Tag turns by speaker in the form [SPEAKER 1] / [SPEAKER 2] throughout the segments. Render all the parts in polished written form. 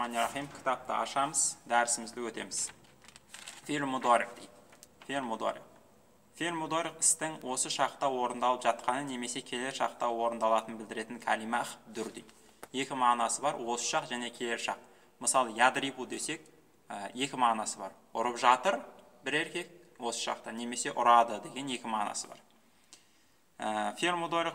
[SPEAKER 1] Бисмиллахи рахмани рахим. Кітапты ашамыз, дәрісімізді өтеміз. Фи'л мудори дейді. Фи'л мудори. Фи'л мудори істің осы шақта орындалып жатқаны немесе келер шақта орындалатынын білдіретін калимах дүр дейді. Екі мағынасы бар, осы шақ және келер шақ. Мысалы, ядрибу десек, екі мағынасы бар. Ұрып жатыр бір еркек осы шақта, немесе ұрады деген екі мағынасы бар. Фи'л мудори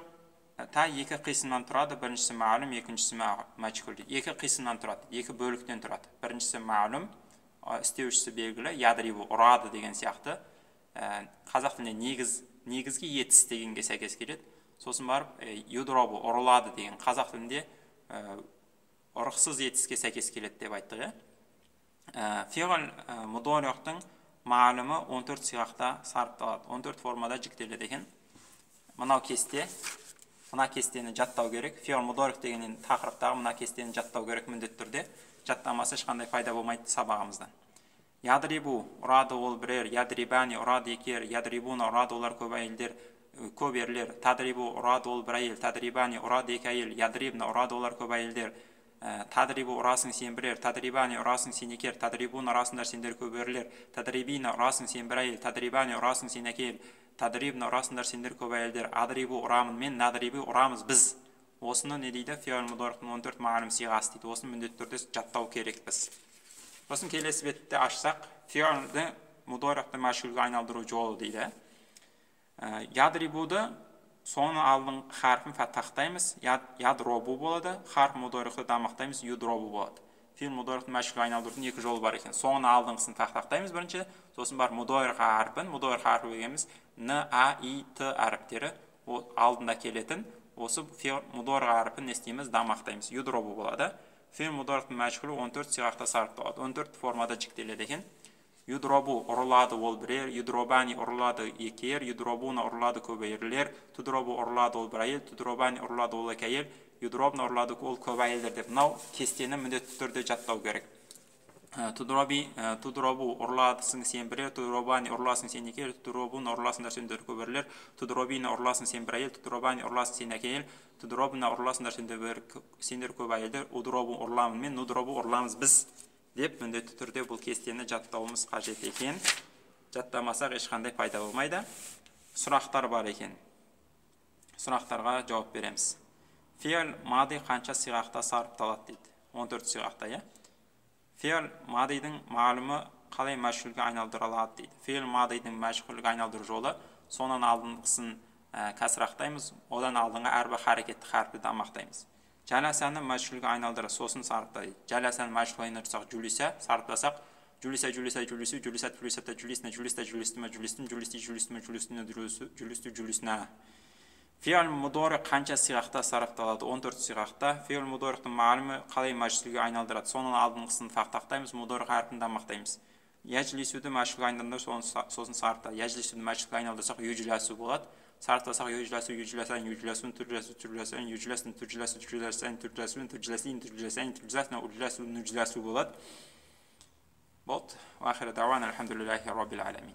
[SPEAKER 1] та екі қисымнан тұрады. Біріншісі мәлім, екіншісі мәжһул дейді. Екі қисымнан тұрады, екі бөліктен тұрады. Біріншісі мәлім, істеушісі белгілі, ядрибу ұрады деген сияқты. Қазақ тілінде негізгі етіс дегенге сәйкес келеді. Сосын барып, юдробу ұрылады деген қазақ тілінде ұрықсыз етіске сәйкес келеді деп айттық, иә. Фиғл мудориқтың мәлімі 14 сиғақта сарыпталады, 14 формада жіктеледі екен. Мынау кесте, мына кестені жаттау керек. Фиғл мудориқ деген тақырыптағы мына кестені жаттау керек міндетті түрде. Жаттамаса ешқандай пайда болмайды сабағымыздан. Ядрибу ұрады ол бірер, ядрибани ұрады екер, ядрибуна ұрады олар көп әйелдер, көп ерлер, тадрибу ұрады ол бір әйел, тадрибани ұрады екі әйел, ядрибна ұрады олар көп әйелдер, тадрибу ұрасың сен бірер, тадрибани ұрасың сен екер, тадрибуна ұрасыңдар сендер көп ерлер, тадрибина ұрасың сен бір әйел, тадрибани ұрасың сен екі әйел, тадрибна ұрасыңдар сендер көп әйелдер, адрибу ұрамын мен, надрибу ұрамыз біз. Осыны не дейді? Фиғл мудориқтың 14 мағлұм сиғасы дейді. Осыны міндетті түрде жаттау керекпіз. Сосын келесі бетті ашсақ, фиғлді мудориқты мәшғулге айналдыру жолы дейді. Ядрибуды соңы алдың харфін фатхтаймыз, ядробу болады, харф мудориқты дамақтаймыз, юдробу болады. Фиғл мудориқты мәшғулге айналдырудың екі жолы бар екен. Соңына алдыңғысын фатхтаймыз бірінші, сосын бар мудориқ харпін, мудориқ харпі дегеніміз н, а, и, т әріптері алдында келетін осы фиғл мудориқ әрпін не істейміз, дамақтаймыз, юдробу болады. Фиғл мудориқтың мәжһулі 14 сиғақта сарыпталады, 14 формада жіктеледі екен. Юдробу ұрылады ол бірер, юдробани ұрылады екі ер, юдробуна ұрылады көп ерлер, тудробу ұрылады ол бір әйел, тудробани ұрылады ол екі әйел, юдробна ұрылады ол көп әйелдер деп. Мынау кестені міндетті түрде жаттау керек. Тудробу ұрыладысың сен бірер, тудробани ұрыласың сен екі ер, тудробуна ұрыласыңдар сендер көп ерлер, тудробина ұрыласың сен бір әйел, тудробани ұрыласың сен екі әйел, тудробна ұрыласыңдар сендер көп әйелдер, удробу ұрыламын мен, нудробу ұрыламыз біз деп міндетті түрде бұл кестені жаттауымыз қажет екен. Жаттамасақ ешқандай пайда болмайды. Сұрақтар бар екен. Сұрақтарға жауап береміз. Фиғл мади қанша сиғақта сарыпталады дейді. 14 сиғақта, иә. Фиғл мадидің мағлұмы қалай мәшғулге айналдырылады дейді. Фиғл мадидің мәшғулге айналдыру жолы соның алдыңғысын кәсірақтаймыз, одан алдыңғы әрбір харекетті харпті дамақтаймыз. Жәләсәні мәшғулге айналдырып, сосын сарыпта дейді. Жәләсәні мәшғулге айналдырсақ, жүлісе, сарыптасақ, жүлісе, жүлісе, жүлісу, жүлісәт, жүлісәтті, жүлісіне, жүлісті, жүлістіме, жүлістім, жүлісті, жүлістіме, жүлістіне, жүлісу, жүлісті, жүлісіне. Фиғл мудори қанша сиғақта сарыпталады? 14 сиғақта. Фиғл мудориқтың мағлұмы қалай мәшғулге айналдырады? Соның алдыңғысын фақтақтаймыз, мудори харпін дамақтаймыз. Яжлисуді мәшғулге айналдырып, сосын сарыпта. Яжлисуді мәшғулге айналдырсақ, южласу болады. Сарыптасақ, южласу, южласан, южласун, түрласу, түрласан, южласын, түрласу, түрласан, түрласун, түрласин, түрласан, түрласна, урласу, нүжласу болады. Болды. Уахиру дауана, алхамдулиллахи раббил аламин.